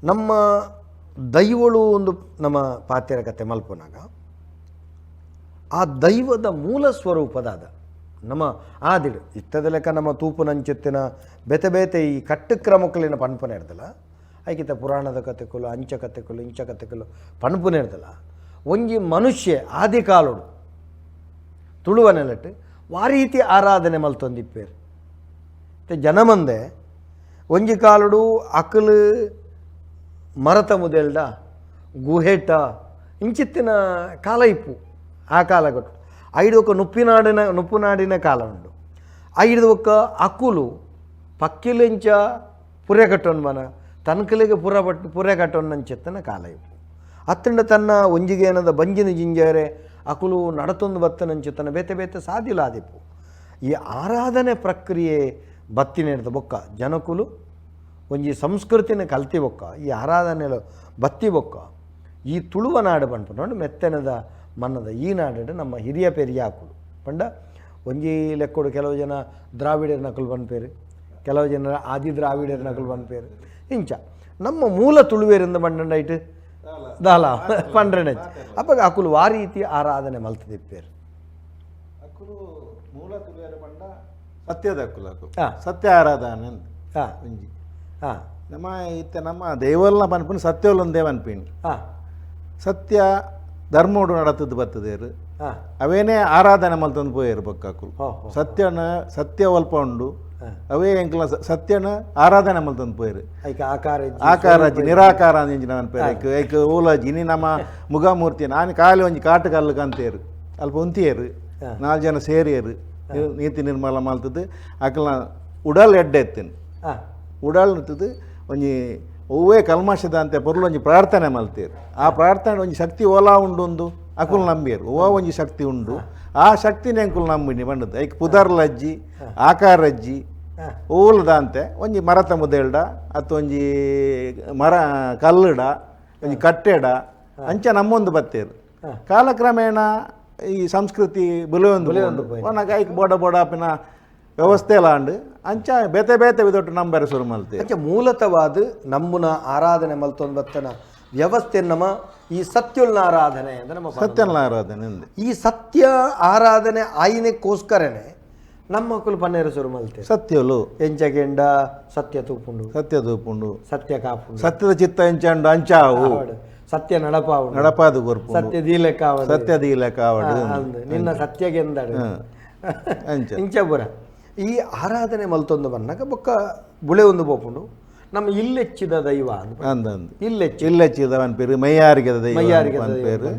ನಮ್ಮ ದೈವಳು ಒಂದು ನಮ್ಮ ಪಾತ್ಯರ ಕತೆ ಮಲ್ಪುನಾಗ ಆ ದೈವದ ಮೂಲ ಸ್ವರೂಪದಾದ ನಮ್ಮ ಆದಿಡು ಇತ್ತದ ಲೆಕ್ಕ ನಮ್ಮ ತೂಪುನಂಚೆತ್ತಿನ ಬೇತೆ ಬೇತೆ ಈ ಕಟ್ಟುಕ್ರಮಕ್ಕಲಿನ ಪನ್ಪುನ ಇರ್ದಲ್ಲ ಐಕಿತ ಪುರಾಣದ ಕತೆಕುಲು ಅಂಚ ಕತೆಕುಲು ಇಂಚ ಕತೆಕುಲು ಪನ್ಪುನ ಇರ್ದಲ್ಲ. ಒಂಜಿ ಮನುಷ್ಯ ಆದಿ ಕಾಲೋಡು ತುಳುವ ನೆಲಟ್ ವಾರೀತಿ ಆರಾಧನೆ ಮಲ್ತೊಂದಿಪ್ಪೇರು. ಜನಮಂದೆ ಒಂಜಿ ಕಾಲುಡು ಅಕಲು ಮರತ ಮುದೆಲ್ಡ ಗುಹೆಟ ಇಂಚಿತ್ತಿನ ಕಾಲ ಇಪ್ಪು. ಆ ಕಾಲಗಟ್ಟು ಐದು ಒಕ್ಕ ನುಪ್ಪಿನಾಡಿನ ನುಪ್ಪುನಾಡಿನ ಕಾಲ ಉಂಡು. ಐದು ಒಕ್ಕ ಅಕುಲು ಪಕ್ಕಿಲೆಂಚ ಪುರೆ ಕಟ್ಟೊನ್ ಮನ ತನ್ಕಲಿಗೆ ಪುರ ಬಟ್ ಪುರೆ ಕಟ್ಟೊನ್ನಂಚೆತ್ತನ ಕಾಲ ಇಪ್ಪು. ಅತ್ತಂಡ ತನ್ನ ಒಂಜಿಗೇನದ ಬಂಜಿನ ಜಿಂಜಾರೆ ಅಕುಲು ನಡತೊಂದು ಬತ್ತನಂಚೆತ್ತನ ಬೇತೆ ಬೇತೆ ಸಾದಿಲಾದಿಪ್ಪು. ಈ ಆರಾಧನೆ ಪ್ರಕ್ರಿಯೆ ಬತ್ತಿನೇರ್ದ ಬೊಕ್ಕ ಜನಕುಲು ಒಂಜಿ ಸಂಸ್ಕೃತಿನ ಕಲ್ತಿ ಬೊಕ್ಕ ಈ ಆರಾಧನೆಲು ಬತ್ತಿ ಬೊಕ್ಕ ಈ ತುಳುವ ನಾಡು ಪನ್ಪುನೋಡು ಮೆತ್ತನದ ಮನ್ನದ ಈ ನಾಡು ನಮ್ಮ ಹಿರಿಯ ಪೆರಿಯಾಕುಲು ಪಂಡ ಒಂಜಿ ಲೆಕ್ಕೋಡು ಕೆಲವು ಜನ ದ್ರಾವಿಡರ ನಕಲು ಪನ್ಪೇರು, ಕೆಲವು ಜನರ ಆದಿ ದ್ರಾವಿಡರ ನಕಲು ಪನ್ಪೇರು. ಇಂಚ ನಮ್ಮ ಮೂಲ ತುಳುವೇರಿಂದ ಬಂಡಂಡೈಟ್ ದಾಲ ಪಂಡ್ರೆನೆ ಅಪ್ಪಗ ಅಕುಲು ವಾ ರೀತಿ ಆರಾಧನೆ ಮಲ್ತದಿಪ್ಪೇರು. ಅಕುಲು ಮೂಲ ತುಳುವೇರು ಪಂಡ ಸತ್ಯದ ಅಕುಲು ಅಕುಲು ಸತ್ಯ ಆರಾಧನೆ ಒಂಜಿ ನಮ್ಮ ಇತ್ತೆ ನಮ್ಮ ದೇವಲ್ನ ಪನ್ಪಿನ ಸತ್ಯವಲೊಂದು ದೇವ ಅನ್ಪಿನಿ. ಸತ್ಯ ಧರ್ಮೋಡು ನಡತದ್ದು ಬತ್ತದೇರು ಅವೇನೇ ಆರಾಧನೆ ಮಲ್ತಂದು ಪೋಯೇರು ಬೊಕ್ಕ ಅಕುಲು. ಸತ್ಯನ ಸತ್ಯ ಒಲ್ಪ ಉಂಡು ಅವೇ ಎಂಕಲ ಸತ್ಯನ ಆರಾಧನೆ ಮಲ್ತಂದು ಪೋಯೇರು. ಐಕ ಆಕಾರ ಆಕಾರ ಅಜ್ಜಿ ನಿರಾಕಾರ ಅಂಜಿನ ಅನ್ಪೇರು. ಐಕ್ ಐಕ್ ಓಲಜ್ಜಿ ಇನಿ ನಮ್ಮ ಮುಗಮೂರ್ತಿ ನಾನು ಖಾಲಿ ಒಂಜಿ ಕಾಟು ಕಲ್ಲು ಕಂತೇರು ಅಲ್ಪ ಉಂತಿಯೇರು ನಾಲ್ಕು ಜನ ಸೇರಿಯರು ನೀತಿ ನಿರ್ಮಲ ಮಲ್ತದ್ದು ಅಕಲ್ನ ಉಡಲ್ ಎಡ್ಡೆ ಎತ್ತಿನ ಉಡಲ್ ನಿಂತದ್ದು ಒಂಜಿ ಒವ್ವೇ ಕಲ್ಮಶದ ಅಂತೆ ಪೊರ್ಲು ಒಂಜಿ ಪ್ರಾರ್ಥನೆ ಮಲ್ತೇರು. ಆ ಪ್ರಾರ್ಥನೆ ಒಂಜಿ ಶಕ್ತಿ ಓಲಾ ಉಂಡು ಒಂದು ಅಕುಲು ನಂಬಿಯರು. ಓ ಒಂಜಿ ಶಕ್ತಿ ಉಂಡು ಆ ಶಕ್ತಿನೇ ಅಂಕುಲು ನಂಬಿನಿ ಬಂಡದ್ದು. ಐಕ್ ಪುದರ್ಲಜ್ಜಿ ಆಕಾರಜ್ಜಿ ಓಲದಂತೆ ಒಂಜಿ ಮರತ ಮುದೇಲ್ಡ ಅತ್ತ ಒಂಜಿ ಮರ ಕಲ್ಲುಡ ಒಂಜಿ ಕಟ್ಟೆಡ ಅಂಚ ನಮ್ಮೊಂದು ಬತ್ತೇರು. ಕಾಲಕ್ರಮೇಣ ಈ ಸಂಸ್ಕೃತಿ ಬುಲೆಯೊಂದು ಒನಗ ಐಕ್ ಬೋಡ ಬೋಡಾಪಿನ ವ್ಯವಸ್ಥೆ ಲಾಂಡ್ ಅಂಚ ಬೇತೆ ಬೇತೆ ವಿದೊಟ್ಟು ನಂಬರೆ ಶುರು ಮಲ್ತೆ. ಅಂಚ ಮೂಲತವಾದ ನಮ್ಮನ ಆರಾಧನೆ ಮಲ್ತೊಂದು ಬತ್ತನ ವ್ಯವಸ್ಥೆ ನಮ್ಮ ಈ ಸತ್ಯುಲ್ನ ಆರಾಧನೆ ಅಂತ ನಮ್ಮ ಸತ್ಯನ ಆರಾಧನೆ. ಈ ಸತ್ಯ ಆರಾಧನೆ ಆಯಿನಕ್ಕೋಸ್ಕರನೇ ನಮ್ಮ ಮಕ್ಕಳು ಪನ್ನೇರು ಶುರು ಮಲ್ತೆ. ಸತ್ಯಲು ಎಂಚಗೆಂಡ ಸತ್ಯ ತೂಪುಂಡು, ಸತ್ಯ ತೂಪುಂಡು, ಸತ್ಯ ಕಾಪುಂಡು, ಸತ್ಯದ ಚಿತ್ತ ಎಂಚಂಡು ಅಂಚಾವು, ಸತ್ಯ ನಡಪಾವು ನಡಪಾದು ಕೊರ್ಪು, ಸತ್ಯ ದೀಲೆಕಾವಡು, ಸತ್ಯ ದೀಲೆಕಾವಡು ನಿನ್ನ ಸತ್ಯಗೆಂದಡು ಇಂಚಪುರ. ಈ ಆರಾಧನೆ ಮಲ್ತೊಂದು ಬನ್ನಗ ಬೊಕ್ಕ ಬುಳೆ ಒಂದು ಪೋಪುಂಡು ನಮ್ಮ ಇಲ್ಲೆಚ್ಚಿದ ದೈವ ಅಂದಂದು ಇಲ್ಲೆಚ್ಚಿ ಇಲ್ಲೆಚ್ಚಿದ ಪೇರು ಮೈಯಾರಿಗೆದ ದೈವ ಮೈಯಾರಿಗೆದ ದೈವ.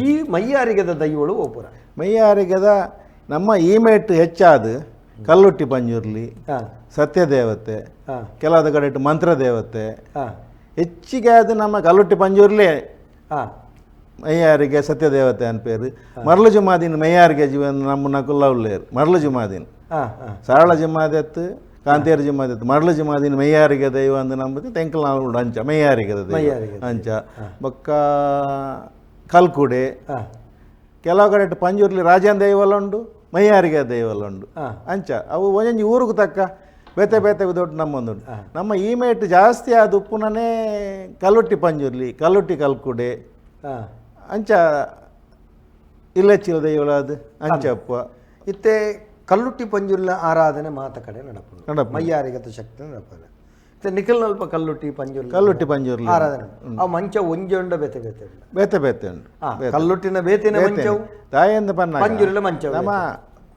ಈ ಮೈಯಾರಿಗೆದ ದೈವಳು ಓಪುರ ಮೈಯಾರಿಗೆದ ನಮ್ಮ ಈಮೇಟ್ ಹೆಚ್ಚಾದ ಕಲ್ಲುಟ್ಟಿ ಪಂಜುರ್ಲಿ ಸತ್ಯದೇವತೆ, ಕೆಲವಾದ ಕಡೆ ಮಂತ್ರದೇವತೆ ಹೆಚ್ಚಿಗೆ ಅದು ನಮ್ಮ ಕಲ್ಲುಟ್ಟಿ ಪಂಜುರ್ಲಿ ಮೈಯಾರಿಗೆ ಸತ್ಯದೇವತೆ ಅನ್ಪೇರು. ಮರಳು ಜುಮಾದಿನ ಮೈಯಾರಿಗೆ ಜೀವನ ನಮ್ಮ ನಕುಲ್ಲ ಉಳ್ಳೇರು ಮರಳು ಜುಮಾದಿನ ಸರಳ ಜುಮಾದೆತ್ತು ಕಾಂತೇರು ಜುಮಾದೆತ್ತು ಮರಳು ಜುಮಾದಿನ ಮೈಯಾರಿಗೆ ದೈವ ಅಂದು ನಂಬುದು ತೆಂಕಲ್ ನಾವು ಅಂಚ ಮೈಯಾರಿಗೆ ದೈವ ಅಂಚ ಬೊಕ್ಕ ಕಲ್ಕುಡೆ ಕೆಲವು ಕಡೆ ಪಂಜುರ್ಲಿ ರಾಜನ್ ದೈವಲ ಉಂಡು ಮೈಯಾರಿಗೆ ದೈವಲ ಉಂಡು ಅಂಚ ಅವು ಒಂಜೊಂಜಿ ಊರುಗು ತಕ್ಕ ಬೇತೆ ಬೇತೆ ದೊಡ್ಡ ನಮ್ಮೊಂದುಂಡು. ನಮ್ಮ ಈ ಮೇಟ್ ಜಾಸ್ತಿ ಆದ ಉಪ್ಪುನನೇ ಕಲ್ಲುಟ್ಟಿ ಪಂಜುರ್ಲಿ ಕಲ್ಲುಟ್ಟಿ ಕಲ್ಕುಡೆ ಅಂಚ ಇಲ್ಲೆಚ್ಚಿಲ ದೈವಲ ಅದು ಅಂಚ ಅಪ್ಪ. ಇತ್ತೆ ಕಲ್ಲುಟ್ಟಿ ಪಂಜುರ್ಲ ಆರಾಧನೆ ಮಾತ ಕಡೆ ನಡಪುಂಡು ಮೈಯಾರಿಗತ ಶಕ್ತಿ ನಡಪುಂಡು. ಇತ್ತೆ ನಿಖಲ್ನಲ್ಪ ಕಲ್ಲುಟ್ಟಿ ಪಂಜುರ್ಲಿ ಕಲ್ಲುಟ್ಟಿ ಪಂಜುರ್ಲಿ ಆರಾಧನೆ ಅವು ಮಂಚ ಒಂಜಿ ಉಂಡ ಬೇತೆ ಬೇತೆ ಉಂಡು ಬೇತೆ ಬೇತೆ ಉಂಡು ಕಲ್ಲುಟ್ಟಿನ ಬೇತಿನ ಮಂಚವು ತಾಯಂದ ಪನ್ನ ಪಂಜುರ್ಲಿ ಮಂಚವು. ನಮ್ಮ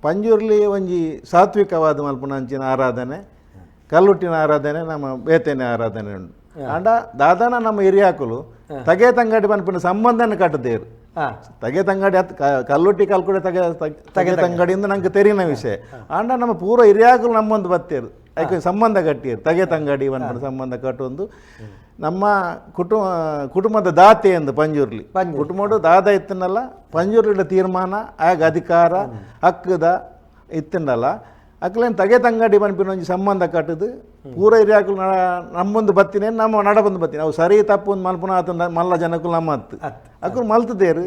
ಪಂಜುರ್ಲಿ ಒಂಜಿ ಸಾತ್ವಿಕವಾದ ಮಲ್ಪುನ ಅಂಚಿನ ಆರಾಧನೆ ಕಲ್ಲುಟ್ಟಿನ ಆರಾಧನೆ ನಮ್ಮ ಬೇತೆನೆ ಆರಾಧನೆ ಉಂಡು. ಅಂಡ ದಾದಾನ ನಮ್ಮ ಹಿರಿಯಾಕುಲು ತಗೆ ತಂಗಡಿ ಪನ್ಪಿನ ಸಂಬಂಧನ ಕಟ್ಟದೇರು. ತಗೆ ತಂಗಡಿ ಅತ್ ಕಲ್ಲುಟ್ಟಿ ಕಲ್ಕುಡೆ ತಗೆ ತಗೆ ತಂಗಡಿಯಿಂದ ನಂಗೆ ತೆರಿನ ವಿಷಯ. ಅಂಡ ನಮ್ಮ ಪೂರ್ವ ಹಿರಿಯಾಕುಲು ನಮ್ಮೊಂದು ಬತ್ತೇರು ಐಕೆ ಸಂಬಂಧ ಕಟ್ಟಿಯರು ತಗೆ ತಂಗಡಿ ಪನ್ಪಿನ ಸಂಬಂಧ ಕಟ್ಟೊಂದು ನಮ್ಮ ಕುಟುಂಬದ ದಾತೆ ಎಂದು ಪಂಜುರ್ಲಿ ಕುಟುಂಬಡು ದಾದ ಇತ್ತನಲ್ಲ ಪಂಜುರ್ಲಿಡ ತೀರ್ಮಾನ ಆಗ ಅಧಿಕಾರ ಹಕ್ಕದ ಇತ್ತನಲ್ಲ ಅಕ್ಲೇನು ತಗೆ ತಂಗಡಿ ಪನ್ಪಿನ ಒಂಜಿ ಸಂಬಂಧ ಕಟ್ಟದು ಪೂರ ಹಿರಿಯಾಕುಲು ನಮ್ಮೊಂದು ಬತ್ತಿನೇ ನಮ್ಮ ನಡ ಬಂದು ಬತ್ತೀನಿ ಅವು ಸರಿ ತಪ್ಪು ಒಂದು ಮಲ್ಪುನ ಆತ ಮಲ್ಲ ಜನಕುಲು ನಮ್ಮ ಹತ್ತು ಅಕ್ಕಲು ಮಲ್ತದೇರು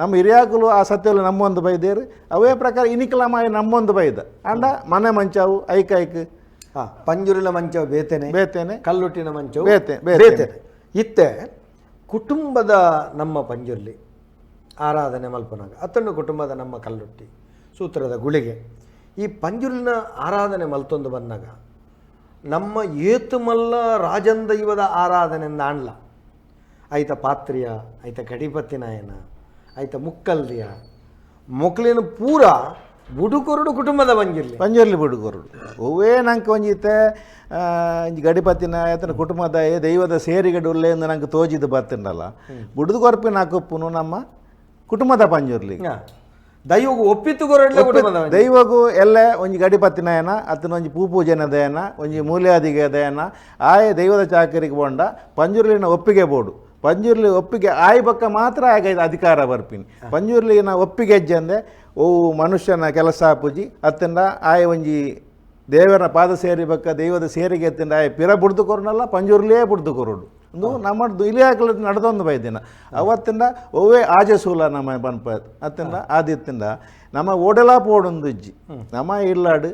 ನಮ್ಮ ಹಿರಿಯಾಕುಲು ಆ ಸತ್ಯಲು ನಮ್ಮೊಂದು ಬೈದೇರು ಅವೇ ಪ್ರಕಾರ ಇನಿಕಲಮಾಯ ನಮ್ಮೊಂದು ಬೈದ ಅಂಡ ಮನೆ ಮಂಚಾವು ಐಕ್ ಐಕ್ ಪಂಜುರಿನ ಮಂಚವು ಬೇತೇನೆ ಬೇತೇನೆ ಕಲ್ಲುಟ್ಟಿನ ಮಂಚವು ಬೇತೆ ಬೇತೇನೆ. ಇತ್ತೆ ಕುಟುಂಬದ ನಮ್ಮ ಪಂಜುರ್ಲಿ ಆರಾಧನೆ ಮಲ್ಪನಾಗ ಅತ್ತಂಡು ಕುಟುಂಬದ ನಮ್ಮ ಕಲ್ಲುಟ್ಟಿ ಸೂತ್ರದ ಗುಳಿಗೆ ಈ ಪಂಜುರ್ಲಿನ ಆರಾಧನೆ ಮಲ್ತೊಂದು ಬಂದಾಗ ನಮ್ಮ ಏತುಮಲ್ಲ ರಾಜಂದೈವದ ಆರಾಧನೆ ಆಣ್ಲ ಐತ ಪಾತ್ರಿಯ ಐತ ಗಡಿಪತ್ತಿನಾಯನ ಐತ ಮುಕ್ಕಲ್ದಿಯ ಮೊಕ್ಲಿನ ಪೂರ ಬುಡುಕೊರಡು ಕುಟುಂಬದ ಪಂಜುರ್ಲಿ ಪಂಜುರ್ಲಿ ಬುಡುಕೊರಡು ಒವ್ವೇ ನಂಗೆ ಒಂಜಿತೆ ಗಡಿಪತ್ತಿನ ಆತನ ಕುಟುಂಬದ ದೈವದ ಸೇರಿಗಡೆ ಉಲ್ಲೆ ಎಂದು ನಂಗೆ ತೋಜಿದ್ದು ಬತ್ತಿಂಡಲ್ಲ ಬುಡುದು ಕೊರ್ಪಿನ ಕುಪ್ಪುನು ನಮ್ಮ ಕುಟುಂಬದ ಪಂಜುರ್ಲಿ ದೈವಗು ಒಪ್ಪಿತ್ತು ಕೊರಡ್ಲೆ ಕುಟುಂಬದ ದೈವಗು ಎಲ್ಲ ಒಂಜಿ ಗಡಿಪತ್ತಿನಾಯನ ಅತನ ಒಂಜಿ ಪೂ ಪೂಜೆನ ದಯನ ಒಂಜಿ ಮೂಲ್ಯಾದಿಗೆ ದಯನ ಆಯ ದೈವದ ಚಾಕರಿಗೆ ಬೋಂಡ ಪಂಜುರ್ಲಿನ ಒಪ್ಪಿಗೆ ಬೋಡು ಪಂಜುರ್ಲಿ ಒಪ್ಪಿಗೆ ಆಯ್ ಬಕ್ಕ ಮಾತ್ರ ಆಗ ಅಧಿಕಾರ ಬರ್ಪಿನಿ ಪಂಜುರ್ಲಿನ ಒಪ್ಪಿಗೆ ಹೆಜ್ಜಂದೆ ಓ ಮನುಷ್ಯನ ಕೆಲಸ ಪೂಜಿ ಅತ್ತಂಡ ಆಯ ಒಂಜಿ ದೇವರ ಪಾದ ಸೇರಿ ಬಕ್ಕ ದೈವದ ಸೇರಿಗೆ ಎತ್ತಿಂಡ ಆಯ ಪಿರ ಬುಡ್ದು ಕೊರನಲ್ಲ ಪಂಜುರ್ಲಿಯೇ ಬುಡ್ದು ಕೊರಡು ಒಂದು ನಮ್ಮ ಇಲಿಯಾಕಲು ನಡೆದೊಂದು ಬೈದಿನ ಅವತ್ತಿಂದ ಒವ್ವೇ ಆಜಸೂಲ ನಮ್ಮ ಪನ್ಪ ಅತ್ತಿಂಡ ಆದಿತ್ತಿಂಡ ನಮ್ಮ ಓಡಲಾ ಪೋಡೊಂದು ಇಜ್ಜಿ ನಮ್ಮ ಇಲ್ಲಾಡು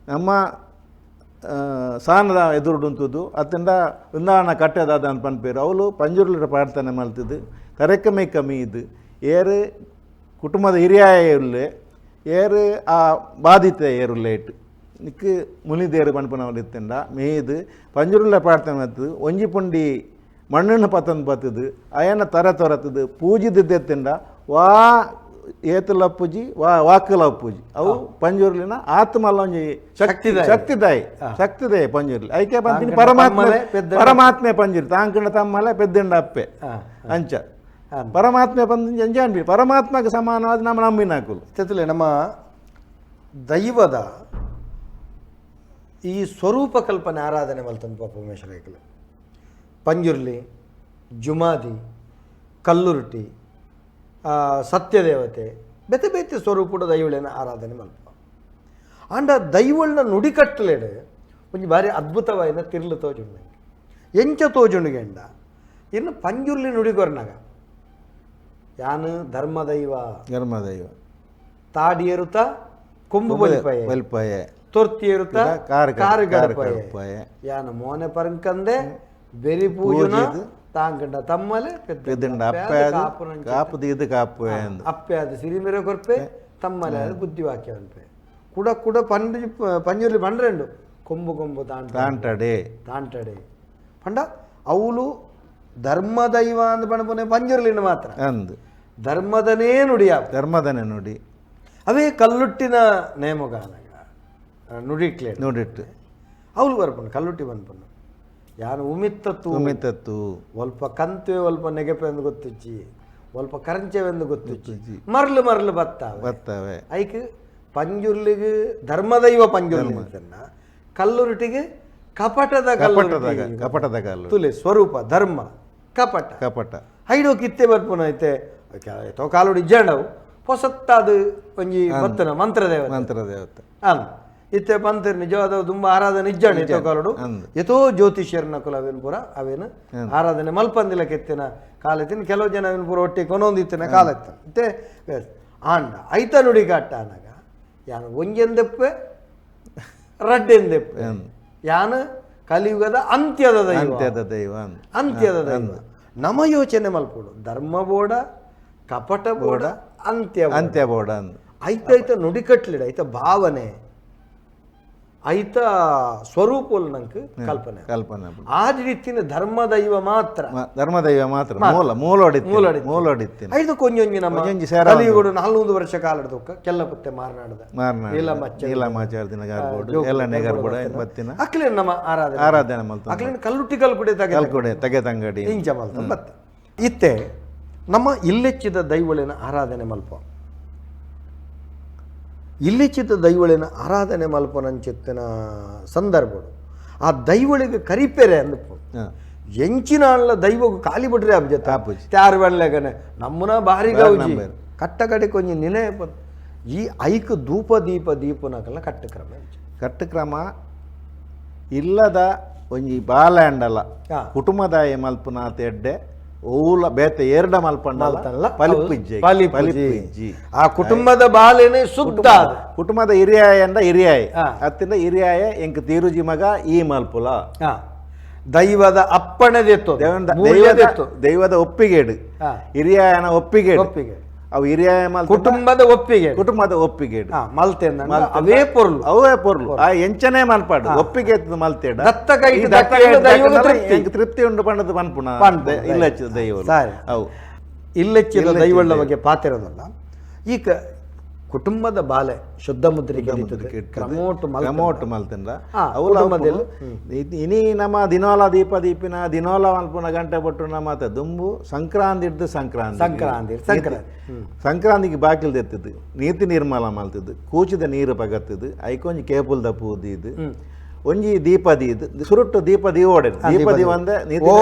ನಮ್ಮ ಸಾನದ ಎದುರುಡುಂತುದು ಅತ್ತಿಂಡ ಉಂದಾಣ ಕಟ್ಟೆದಾದ ಅಂತ ಪನ್ಪೇರು ಅವಳು ಪಂಜುರ್ಲಿಡ ಪ್ರಾರ್ಥನೆ ಮಲ್ತಿದ್ದು ತರೆಕಮೆ ಕಮ್ಮಿ ಇದು ಏರು ಕುಟುಂಬದ ಹಿರಿಯಾಯ ಉಲ್ಲೆ ಏರು ಆ ಬಾಧಿತ ಏರುಲ್ಲೆ ಇಟ್ಟು ನಿಕ್ಕು ಮುನಿದೇರು ಪನ್ಪನವಳು ಇತ್ತಂಡ ಮೇಯ್ದು ಪಂಜುರ್ಲ ಪ್ರಾರ್ಥನೆ ಮಲ್ತದು ಒಂಜಿ ಪುಂಡಿ ಮಣ್ಣನ್ನು ಪತ್ತಂದು ಬತ್ತದು ಅಯನ ತರ ತೊರತದು ಪೂಜಿದ್ದೆತ್ತಿಂಡ ವಾ ಏತುಲ ಪೂಜಿ ವಾ ವಾಕುಲ ಪೂಜಿ ಅವು ಪಂಜುರ್ಲಿನ ಆತ್ಮಲ್ಲ ಒಂಜಿ ಶಕ್ತಿ ಶಕ್ತಿದಾಯಿ ಶಕ್ತಿದಾಯಿ ಪಂಜುರ್ಲಿ ಐಕೆ ಬಂತೀನಿ ಪರಮಾತ್ಮ ಪರಮಾತ್ಮೆ ಪಂಜುರ್ಲಿ ತಾಂಕಂಡ ತಮ್ಮಲೆ ಪೆದ್ದಂಡ ಅಪ್ಪೆ ಅಂಚ ಪರಮಾತ್ಮೆ ಬಂದು ಅಂಜಾನ್ಬಿ ಪರಮಾತ್ಮಕ್ಕೆ ಸಮಾನವಾದ ನಮ್ಮ ನಂಬಿನಾಕುಲು ತೆತ್ತಲೆ ನಮ್ಮ ದೈವದ ಈ ಸ್ವರೂಪ ಕಲ್ಪನೆ ಆರಾಧನೆ ಮಲ್ತಂದು ಪಾಪ ಉಮೇಶ್ ಪಂಜುರ್ಲಿ ಜುಮಾದಿ ಕಲ್ಲುರುಟಿ ಸತ್ಯದೇವತೆ ಬೇತೆ ಬೇತೆ ಸ್ವರೂಪದ ದೈವಳಿನ ಆರಾಧನೆ ಮಲ್ಪ ಆಂಡ ದೈವಳನ್ನ ನುಡಿಕಟ್ಟಲೇಡು ಒಂಜಿ ಭಾರಿ ಅದ್ಭುತವಾಯಿನ ತಿರ್ಲು ತೋಜುಂಡು ಎಂಚ ತೋಜುಂಡುಗೆಂಡ ಇನ್ನು ಪಂಜುರ್ಲಿ ನುಡಿಕೊರ್ನಾಗ ಯಾನು ಧರ್ಮದೈವ ಧರ್ಮದೈವ ತಾಡಿಯರುತ ಕೊಂಬು ಬಲಿಪಾಯ ಬಲಿಪಾಯ ತೊರ್ತಿಯರುತ ಕಾರು ಗಡಪಾಯ ಯಾನ ಮೋನೆ ಪರಂಕಂದೆ ಬೆರಿ ಪೂಜನ ತಾಂಕಂಡ ತಮ್ಮಲೆ ಪೆದ್ದಂಡ ಅಪ್ಪೆ ಕಾಪು ಇದು ಕಾಪು ಅಪ್ಪೆ ಅದು ಸಿರಿಮೆರೆ ಕೊರ್ಪೆ ತಮ್ಮಲೆ ಅದು ಬುದ್ಧಿವಾಕ್ಯ ಅನ್ಪೆ ಕುಡ ಕುಡ ಪಂಜು ಪಂಜುರ್ಲಿ ಪಂಡ್ರೆಂಡು ಕೊಂಬು ಕೊಂಬು ತಾಂಟಡೆ ತಾಂಟಡೆ ಪಂಡ ಅವಳು ಧರ್ಮದೈವ ಅಂದ್ ಪಣಪುನೆ ಪಂಜುರ್ಲಿನ ಮಾತ್ರ ಅಂದು ಧರ್ಮದನೇ ನುಡಿಯ ಧರ್ಮದನೇ ನುಡಿ ಅವೇ ಕಲ್ಲುಟ್ಟಿನ ನೇಮಗಾನಗ ನುಡಿಟ್ಲೆ ನುಡಿಟ್ಟು ಅವಳು ಬರ್ಪುಂಡು ಕಲ್ಲುಟ್ಟಿ ಬಂದ್ಪುಂಡು ಯಾನು ಉಮಿತ್ತತ್ತು ಉಮಿತ್ತತ್ತು ಒಲ್ಪ ಕಂತುವೆ ಒಲ್ಪ ನೆಗೆಪೆ ಎಂದು ಗೊತ್ತುಚ್ಚಿ ಒಲ್ಪ ಕರಂಚೆವೆಂದು ಗೊತ್ತುಚ್ಚಿ ಮರಳು ಮರಳು ಬತ್ತಾವೆ ಬತ್ತವೆ ಐಕ್ ಪಂಜುರ್ಲಿಗೆ ಧರ್ಮದೈವ ಪಂಜುರ್ಲಿ ಅಂತನ್ನ ಕಲ್ಲುರುಟಿಗೆ ಕಪಟದ ಕಪಟದ ಕಪಟದ ಕಲ್ಲು ತುಲೆ ಸ್ವರೂಪ ಧರ್ಮ ಕಪಟ ಕಪಟ ಹೈಡೋ ಕಿತ್ತೆ ಬರ್ಪುನ ಐತೆ ತೋ ಕಾಲುಡು ಇಜ್ಜಾಂಡವು ಪೊಸತ್ತಾದ ಒಂಜಿ ಬತ್ತನ ಮಂತ್ರದೇವತೆ ಮಂತ್ರದೇವತೆ ಅಲ್ಲ ಇತ್ತೆ ಪಂತರ್ ನಿಜವಾದ ತುಂಬ ಆರಾಧನೆ ಇಜ್ಜಾಂಡ ಎತ್ತೋ ಕಾಲುಡು ಎತೋ ಜ್ಯೋತಿಷ್ಯರನ ಕುಲ ಅವೇನು ಪೂರ ಅವೇನು ಆರಾಧನೆ ಮಲ್ಪಂದಿಲ್ಲ ಕೆತ್ತಿನ ಕಾಲತ್ತಿನ ಕೆಲವು ಜನ ಅವೇನು ಪೂರ ಒಟ್ಟಿಗೆ ಕೊನೊಂದಿತ್ತಿನ ಕಾಲತ್ತ ಇತ್ತೆ ಆಂಡ ಐತ ನುಡಿ ಕಾಟ ಅನ್ನಾಗ ಯಾನು ಒಂಜೆಂದೆಪ್ಪೆ ರಡ್ಡೆಂದೆಪ್ಪೆ ಯಾನು ಕಲಿಯುಗದ ಅಂತ್ಯದ ದೈವ ಅಂತ್ಯದ ದೈವ ಅಂತ್ಯದ ದೈವ ನಮ ಯೋಚನೆ ಮಲ್ಪೋಡು ಧರ್ಮ ಬೋಡ ಕಪಟ ಬೋಡ ಅಂತ್ಯ ಅಂತ್ಯ ಬೋಡ ಐತ ನುಡಿಕಟ್ಲಿಡ ಐತ ಭಾವನೆ ಐತ ಸ್ವರೂಪಲ್ ನಂಗೆ ಕಲ್ಪನೆ ಕಲ್ಪನೆ ಆ ರೀತಿನ ಧರ್ಮದೈವ ಮಾತ್ರ ಧರ್ಮದೈವ ಮಾತ್ರ ಮೂಲ ಮೂಲೊಡಿ ಮೂಲೊಡಿತ್ತಿನ ಐದು ಕೊಂಜೊಂಜಿ ನಮ್ಮ ಕಲಿಯುಗಡು 400 ವರ್ಷ ಕಾಲದ ಕೆಲ್ಲಪತ್ತೆ ಮಾರನಾಡದ ನೀಲಮಾಚಾರ್ದಿನ ಗಾರ್ಬೋಡು ಎಲ್ಲನೇ ಗಾರ್ಬೋಡು ಬತ್ತಿನ ಅಕ್ಲೇನ್ ನಮ್ಮ ಆರಾಧನೆ ಆರಾಧನೆ ಮಲ್ತ ಅಕ್ಲೇನ್ ಕಲ್ಲುಟ್ಟಿ ಕಲ್ಕುಡೆ ತಗೆ ಕಲ್ಕುಡೆ ತಗೆ ತಂಗಡಿ ಇಂಚ ಮಲ್ತ ಬತ್ತ ಇತ್ತೆ ನಮ್ಮ ಇಲ್ಲೆಚ್ಚಿದ ದೈವಳಿನ ಆರಾಧನೆ ಮಲ್ಪ ಇಲ್ಲಿಚ್ಚಿದ ದೈವಳಿನ ಆರಾಧನೆ ಮಲ್ಪನಂಚಿತ್ತಿನ ಸಂದರ್ಭಡು ಆ ದೈವಳಿಗೆ ಕರಿಪೆರೆ ಅಂದಪ್ಪು ಎಂಚಿನ ಅಲ್ಲ ದೈವಗೂ ಖಾಲಿ ಬಿಡ್ರಿ ಅಬ್ಜೆ ತಾಪುಜಿ ತ್ಯಾರು ಬಣ್ಲೆಗನೆ ನಮ್ಮನ ಭಾರಿ ಗೌಜಿ ಕಟ್ಟ ಕಡೆ ಕೊಂಚ ನಿನೆ ಈ ಐಕ್ ಧೂಪ ದೀಪ ದೀಪನಕಲ್ಲ ಕಟ್ಟುಕ್ರಮ ಕಟ್ಟುಕ್ರಮ ಇಲ್ಲದ ಒಂಜಿ ಬಾಲ್ಯಾಂಡಲ ಕುಟುಂಬದಾಯ ಮಲ್ಪುನಾತ ಎಡ್ಡೆ ಓಲ ಬೇತೆ ಎರಡ ಮಲ್ಪಂಡಲ್ಲ ಪಲಿಪುಜ್ಜಿ ಪಲಿಪುಜ್ಜಿ ಆ ಕುಟುಂಬದ ಬಾಲೆನೆ ಸುದ್ದ ಕುಟುಂಬದ ಹಿರಿಯಾಯ ಅಂಡ ಹಿರಿಯಾಯ ಅತ್ತಿಂದ ಹಿರಿಯಾಯ ಎಂಕ್ ತೀರುಜಿ ಮಗ ಈ ಮಲ್ಪುಲ. ದೈವದ ಅಪ್ಪಣೆ ದೆತ್ತು, ದೈವದ ಒಪ್ಪಿಗೆಡು, ಹಿರಿಯನ ಒಪ್ಪಿಗೆ, ಒಪ್ಪಿಗೆ ಅವು ಹಿರಿಯ ಕುಟುಂಬದ ಒಪ್ಪಿಗೆ, ಕುಟುಂಬದ ಒಪ್ಪಿಗೆ ಮಲ್ತೆ ಅವೇ ಪೊರ್ಲು, ಅವೇ ಪೊರ್ಲು. ಆ ಎಂಚನೇ ಮಲ್ಪಾಡು ಒಪ್ಪಿಗೆ ಮಲ್ತೇಡ ದತ್ತ ಕೈ ತೃಪ್ತಿ ಉಂಡು ಪಂಡದ ಪನ್ಪುಣ ಇಲ್ಲಚ್ಚಿದ ದೈವ. ಅವು ಇಲ್ಲಚ್ಚಿದ ದೈವಳ ಬಗ್ಗೆ ಪಾತಿರೋದಲ್ಲ. ಈಗ ಕುಟುಂಬದ ಬಾಲೆ ಶುದ್ಧ ಮುದ್ರಿಕೆ ಕ್ರಮೋಟು ಮಲ್ತಂದ್ರ ಇನಿ ನಮ್ಮ ದಿನೋಲ ದೀಪ ದೀಪಿನ ದಿನೋಲ ಮಲ್ಪುನ ಗಂಟೆ ಪಟ್ಟು ನಮ್ಮ ದುಂಬು ಸಂಕ್ರಾಂತಿ ಹಿಡ್ದು ಸಂಕ್ರಾಂತಿ ಸಂಕ್ರಾಂತಿ ಸಂಕ್ರಾಂತಿ ಸಂಕ್ರಾಂತಿಗೆ ಬಾಕಿಲ್ ತೆತ್ತದು, ನೀತಿ ನಿರ್ಮಲ ಮಲ್ತದ್ದು, ಕೂಚಿದ ನೀರು ಪಗತ್ತದು, ಐಕೊಂಜಿ ಕೇಪುಲ್ದ ಪೂ ದೀದು, ಒಂಜಿ ದೀಪ ದೀದು, ಸುರುಟ್ಟು ದೀಪ ದೀವೋಡೆ ದೀಪ ದೀವಂದೆ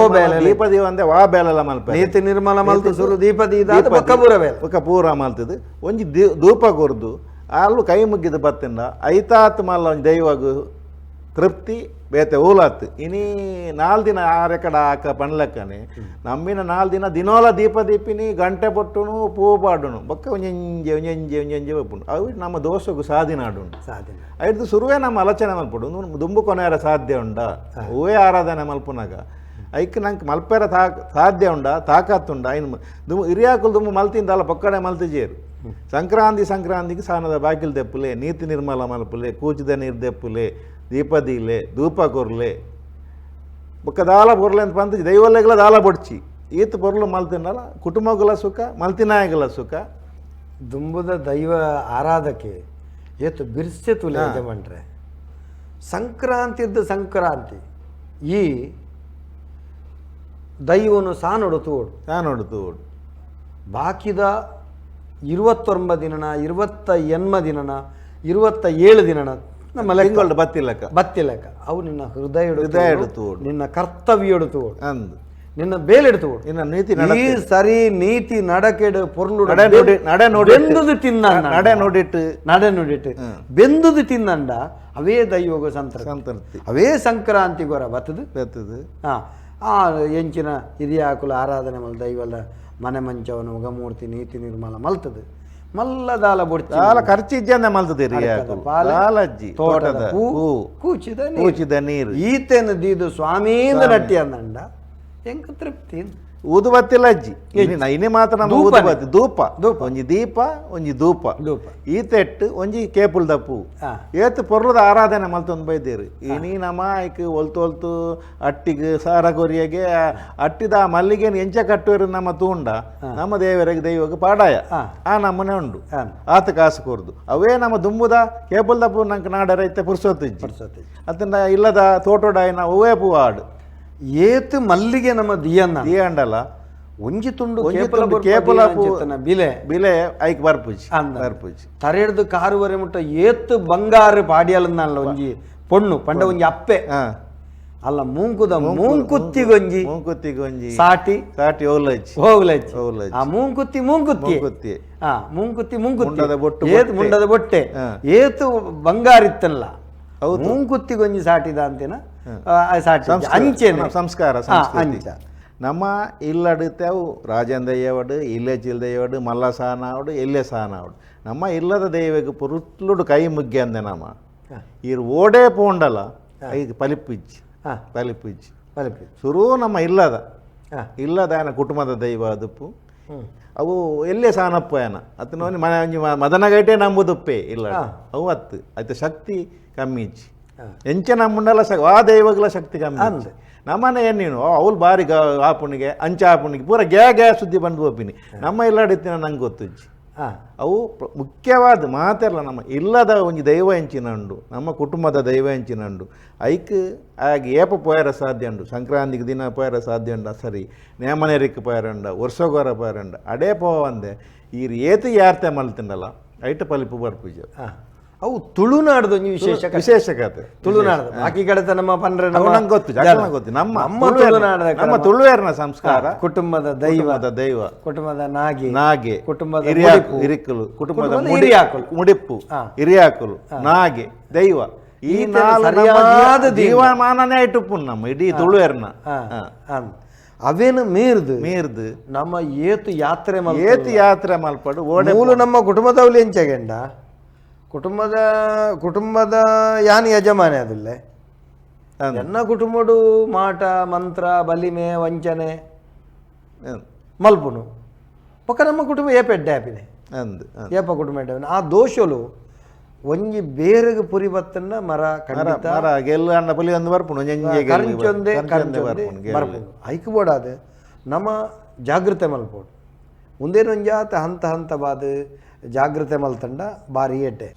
ದೀಪ ದೀವಂದೆ ವಾ ಬೇಲೆಲ್ಲ ಮಲ್ಪ ನೀತಿ ನಿರ್ಮಲ ಮಲ್ತು ಸುರು ದೀಪ ದೀದ ಬೊಕ್ಕ ಪೂರ ಮಲ್ತದು. ಒಂಜಿ ಧೂಪ ಕೊರ್ದು ಅಲ್ಲೂ ಕೈ ಮುಗ್ಗಿದ ಬತ್ತಿಂದ ಐತಾತ್ ಮಲ್ಲ ಒಂಜಿ ದೈವಗು ತೃಪ್ತಿ ಬೇತೆ ಊಲಾತ್. ಇನಿ 4 ದಿನ ಆರೆಕಡ ಆಕ ಪಣ್ಲಕ್ಕನೆ ನಮ್ಮಿನ 4 ದಿನ ದಿನೋಲ ದೀಪ ದೀಪಿನಿ ಗಂಟೆ ಪೊಟ್ಟುನು ಪೂ ಪಾಡುನು ಬೊಕ್ಕ ಒಂಜೆಂಜೆ ಒಂಜೆಂಜೆ ಒಂಜೆಂಜೆ ಒಪ್ಪುಂಡು. ಅವು ನಮ್ಮ ದೋಸಗು ಸಾಧಿನ ಆಡುಂಡು. ಸಾಧನೆ ಐದು ಸುರುವೇ ನಮ್ಮ ಆಲೋಚನೆ ಮಲ್ಪಡು ದುಂಬು ಕೊನೆಯರ ಸಾಧ್ಯ ಉಂಡ ಹೂವೇ ಆರಾಧನೆ ಮಲ್ಪುನಾಗ ಐಕ್ ನಂಗೆ ಮಲ್ಪೆರ ಸಾಧ್ಯ ಉಂಡ ತಾಕತ್ತುಂಡ ಐನು ದುಂಬು ಹಿರಿಯಾಕುಲು ದುಂಬು ಮಲ್ತಿಂದಲ್ಲ ಪೊಕ್ಕಡೆ ಮಲ್ತಿಜೇರು. ಸಂಕ್ರಾಂತಿ ಸಂಕ್ರಾಂತಿಗೆ ಸಾನದ ಬಾಕಿಲ್ ದೆಪ್ಪುಲೆ, ನೀತಿ ನಿರ್ಮಲ ಮಲ್ಪುಲೆ, ಕೂಚಿದ ನೀರು ದೆಪ್ಪುಲೆ, ದೀಪದೀಲೆ, ಧೂಪ ಕೊರ್ಲೆ, ಬೊಕ್ಕ ದಾಲ ಪೊರ್ಲೆ ಅಂತ ಪಂತ ದೈವಲೆಗಳ ದಾಲ ಬೊಡ್ಚಿ ಈತ ಪೊರ್ಲು ಮಲ್ತಿನಲ್ಲ ಕುಟುಂಬಗಳ ಸುಖ ಮಲ್ತಿನಾಯಗಳ ಸುಖ. ದುಂಬುದ ದೈವ ಆರಾಧಕೆ ಏತು ಬಿರ್ಸೆ ತುಲೆ ಯಜಮಾನ್ರೆ. ಸಂಕ್ರಾಂತಿದ್ದು ಸಂಕ್ರಾಂತಿ ಈ ದೈವನು ಸಾನೊಡು ತೋಡು ಸಾನೊಡು ತೋಡು ಬಾಕಿದ 29 ದಿನನ 28 ದಿನನ 27 ದಿನನ ನಮ್ಮ ಲೆಕ್ಕ ಬತ್ತಿಲಕ್ಕ ಬತ್ತಿಲಕ್ಕ ಅವು ನಿನ್ನ ಹೃದಯ ಹೃದಯ ತೋಡು, ನಿನ್ನ ಕರ್ತವ್ಯ ತೋಡು, ಅಂದು ನಿನ್ನ ಬೇಲೆಡು ತೋಡು, ನಿನ್ನ ನೀತಿ ಈ ಸರಿ ನೀತಿ ನಡಕೆಡು ಪೊರ್ಲು ನಡೆ ನೋಡಿ ನಡೆ ನೋಡಿ ಬೆಂದುದು ತಿನ್ನ ನಡೆ ನೋಡಿಟ್ಟು ನಡೆ ನೋಡಿಟ್ಟು ಬೆಂದುದು ತಿನ್ನಂಡ ಅವೇ ದೈವಗ ಸಂತೃಪ್ತಿ, ಅವೇ ಸಂಕ್ರಾಂತಿ ಗೊರ ಬತ್ತದು ಬತ್ತದು. ಆ ಎಂಚಿನ ಹಿರಿಯಾಕುಲ ಆರಾಧನೆ ಮಲ್ ದೈವದ ಮನೆ ಮಂಚವನ್ನು ಮುಗಮೂರ್ತಿ ನೀತಿ ನಿರ್ಮಲ ಮಲ್ತದು ಮಲ್ಲದಾಲ ಬೊಡ್ಚಿ ದಾಲ ಖರ್ಚು ಇಜ್ಜಂದೆ ಮಲ್ತದೆ ಪಾಲಜ್ಜಿ ತೋಟದ ಹೂ ಕೂಚಿದ ಕೂಚಿದ ನೀರು ಈತೇನು ದೀದು ಸ್ವಾಮೀಂದ ನಟ್ಟಿ ಅಂದಂಡ ಎಂಕ ತೃಪ್ತಿ. ಊದುಬತ್ತಿಲ್ಲ ಅಜ್ಜಿ ಇನಿ ಮಾತ್ರ ನಮ್ಮ ಊದುಬತ್ತಿ ಧೂಪ ಒಂಜಿ ದೀಪ ಒಂಜಿ ಧೂಪ ಧೂಪ ಈತೆಟ್ಟು ಒಂಜಿ ಕೇಪುಲ್ದ ಪೂ ಏತು ಪೊರ್ಲದ ಆರಾಧನೆ ಮಲ್ತೊಂದು ಬೈದೇರು. ಇನಿ ನಮ್ಮ ಐಕ್ ಒಲ್ತು ಒಲ್ತು ಅಟ್ಟಿಗೆ ಸಾರ ಕೊರಿಯಗೆ ಅಟ್ಟಿದ ಮಲ್ಲಿಗೆ ಎಂಚ ಕಟ್ಟುವರು ನಮ್ಮ ತೂಂಡ ನಮ್ಮ ದೇವರಿಗೆ ದೈವಕ್ಕೆ ಪಾಡಾಯ ಆ ನಮ್ಮನೆ ಉಂಡು ಆತ ಕಾಸು ಕೊರ್ದು ಅವೇ ನಮ್ಮ ದುಂಬುದ ಕೇಪುಲ್ದ ಪೂ ನಂಗೆ ನಾಡರ ಇತ್ತೆ ಪುರ್ಸೊತ್ತಿಜ್ಜಿ ಅತ್ತಂಡ ಇಲ್ಲದ ತೋಟೋಡಾಯನ ಅವೇ ಪೂ ಆಡು ಏತು ಮಲ್ಲಿಗೆ ನಮ್ಮ ದಿಯನ್ನ ದಿಯಂಡಲ್ಲ ಒಂಜಿ ತುಂಡು ಕೇಪಲ ಬಿಲೆ ಬಿಲೆ ಐಕ್ ಬರ್ಪುಜಿ ಬರ್ಪುಜಿ ತರೆಡ್ದು ಕಾರುವರೆ ಮುಟ್ಟ ಏತು ಬಂಗಾರು ಪಾಡಿಯಲನ್ನಲ್ಲ ಒಂಜಿ ಪೊಣ್ಣು ಪಂಡ ಒಂಜಿ ಅಪ್ಪೆ ಅಲ್ಲ ಮೂಂಕುದ ಮೂಂಕುತ್ತಿಗೊಂಜಿ ಮೂಂಕುತ್ತಿಗೊಂಜಿ ಸಾಟಿ ಸಾಟಿ ಓಲಜ್ಜಿ ಹೋಗ್ಲಜ್ಜಿ ಓಲಜ್ಜಿ ಆ ಮೂಂಕುತ್ತಿ ಮೂಂಕುತ್ತಿ ಮೂಂಕುತ್ತಿ ಆ ಮೂಂಕುತ್ತಿ ಮೂಂಕುತ್ತಿ ಮುಂಡದ ಬೊಟ್ಟು ಏತು ಮುಂಡದ ಬೊಟ್ಟೆ ಏತು ಬಂಗಾರಿತ್ತಲ್ಲ ಮೂಂಕುತ್ತಿಗೊಂಜಿ ಸಾಟಿದ ಅಂತೇನ ಅಂಚೆನೆ ಸಂಸ್ಕಾರ ಅಂಚ ನಮ್ಮ ಇಲ್ಲಡುತ್ತೆ ಅವು ರಾಜನ್ ದಯ್ಯವಡು ಇಲ್ಲೇ ಚಿಲ್ ದಯ್ಯವಡು ಮಲ್ಲ ಸಾನಾವಡು ಎಲ್ಲೇ ಸಾನಾವಡು ನಮ್ಮ ಇಲ್ಲದ ದೈವಕ್ಕೆ ಪುರುತ್ಲುಡು ಕೈ ಮುಗ್ಗಿ ಅಂದೆ ನಮ್ಮ ಇರು ಓಡೇ ಪೋಂಡಲ್ಲ ಐದು ಪಲಿಪಿಜ್ಜಿ ಪಲಿಪಿಜ್ಜಿ ಪಲಿಪಿ ಸುರು ನಮ್ಮ ಇಲ್ಲದ ಇಲ್ಲದ ಆಯನ ಕುಟುಂಬದ ದೈವ ಅದುಪ್ಪು ಅವು ಎಲ್ಲೇ ಸಾನಪ್ಪ ಏನ ಅತ್ತನ ಮನೆ ಒಂಜಿ ಮದನಗೈಟೆ ನಂಬುದುಪ್ಪೆ ಇಲ್ಲ ಅವು ಅತ್ತು ಆಯ್ತು ಶಕ್ತಿ ಕಮ್ಮಿ ಇಜ್ಜಿ ಎಂಚ ನಮ್ಮುಂಡಲ ಆ ದೈವಗಳ ಶಕ್ತಿ ಕಮ್ಮಿ ಅಂದೆ ನಮ್ಮನೆ ಏನೇನು ಅವಳು ಬಾರಿ ಆಪುಣಿಗೆ ಅಂಚ ಆಪುಣಿಗೆ ಪೂರ ಗ್ಯಾ ಗ್ಯಾ ಸುದ್ದಿ ಬಂದು ಹೋಪಿನಿ ನಮ್ಮ ಇಲ್ಲಾಡಿತ್ತಿನ ನಂಗೆ ಗೊತ್ತುಜ್ಜಿ. ಅವು ಮುಖ್ಯವಾದ ಮಾತೆಲ್ಲ ನಮ್ಮ ಇಲ್ಲದ ಒಂಜಿ ದೈವ ಎಂಚಿನ ಉಂಡು ನಮ್ಮ ಕುಟುಂಬದ ದೈವ ಎಂಚಿನ ಉಂಡು ಐಕ್ ಆಗ ಏಪ ಪೋಯರ ಸಾಧ್ಯ ಉಂಡು ಸಂಕ್ರಾಂತಿಗೆ ದಿನ ಪೋಯರ ಸಾಧ್ಯ ಉಂಡ ಸರಿ ನೇಮನೇರಿಕ್ ಪೋಯರಂಡ ವರ್ಷಗೋರ ಪೋಯರಂಡ ಅಡೇ ಪೋವಂದೆ ಈ ಏತು ಯಾರ್ತೆ ಮಲ್ತಿಂಡಲ್ಲ ಐಟ ಪಲಿಪು ಬರ್ಪೂಜೆ. ಅವು ತುಳುನಾಡ್ದ ಒಂಜಿ ವಿಶೇಷ ವಿಶೇಷ ಕತೆ ತುಳುನಾಡ್ದ ಬಾಕಿ ಕಡೆತ ನಮ್ಮ ಪಂಡ್ರೆ ನಂಗೆ ಗೊತ್ತು ನಂಗೆ ಗೊತ್ತು ನಮ್ಮ ನಮ್ಮ ತುಳುನಾಡದ ನಮ್ಮ ತುಳುವೇರ್ನ ಸಂಸ್ಕಾರ ಕುಟುಂಬದ ದೈವದ ದೈವ ಕುಟುಂಬದ ನಾಗಿ ನಾಗೆ ಕುಟುಂಬದ ಹಿರಿಕಲು ಕುಟುಂಬದ ಹಿರಿಯಾಕುಲು ಮುಡಿಪ್ಪು ಹಿರಿಯಾಕುಲು ನಾಗೆ ದೈವ ಈ ಸರಿಯಾದ ಜೀವಮಾನನೇ ಇಟ್ಟುಪ್ಪು ನಮ್ಮ ಇಡೀ ತುಳುವೇರ್ನ. ಅವೇನು ಮೀರ್ದು ಮೀರ್ದು ನಮ್ಮ ಏತು ಯಾತ್ರೆ ಏತು ಯಾತ್ರೆ ಮಲ್ಪಡು ಓಡೆ ಮೂಲು ನಮ್ಮ ಕುಟುಂಬದವಲಿ ಎಂಚಗೆಂಡ ಕುಟುಂಬದ ಕುಟುಂಬದ ಯಾನ್ ಯಜಮಾನೆ ಅದಿಲ್ಲೆ ಎನ್ನ ಕುಟುಂಬಡು ಮಾಟ ಮಂತ್ರ ಬಲಿಮೆ ವಂಚನೆ ಮಲ್ಪುನು ಬೊಕ್ಕ ನಮ್ಮ ಕುಟುಂಬ ಏಪ ಎಡ್ಡೆ ಆಪಿನೆ. ಅಂದ್. ಏಪ ಕುಟುಂಬ ಎಡ್ಡೆ ಆಪಿನೆ. ಆ ದೋಷಲು ಒಂಜಿ ಬೇರೆಗ್ ಪುರಿ ಬತ್ತನ್ನ ಮರ ಖಂಡಿತ ಮರ ಗೆಲ್ಲು ಅಣ್ಣ ಪುಲಿ ಒಂದು ಬರ್ಪುಂಡು, ಒಂಜೊಂಜೆ ಗೆಲ್ಲು ಕರಂಚೊಂದೆ ಕರಂಚೊಂದೆ ಕರಂಚೊಂದೆ ಬರ್ಪುಂಡು ಗೆಲ್ಲು. ಬರ್ಪುಂಡು. ಐಕ್ ಬೋಡಾದ್ ನಮ ಜಾಗೃತೆ ಮಲ್ಪೊಡು. ಉಂದೇನೊಂಜಾತ ಹಂತ ಹಂತವಾದ ಜಾಗೃತೆ ಮಲ್ತಂಡ ಬಾರಿ ಎಡ್ಡೆ.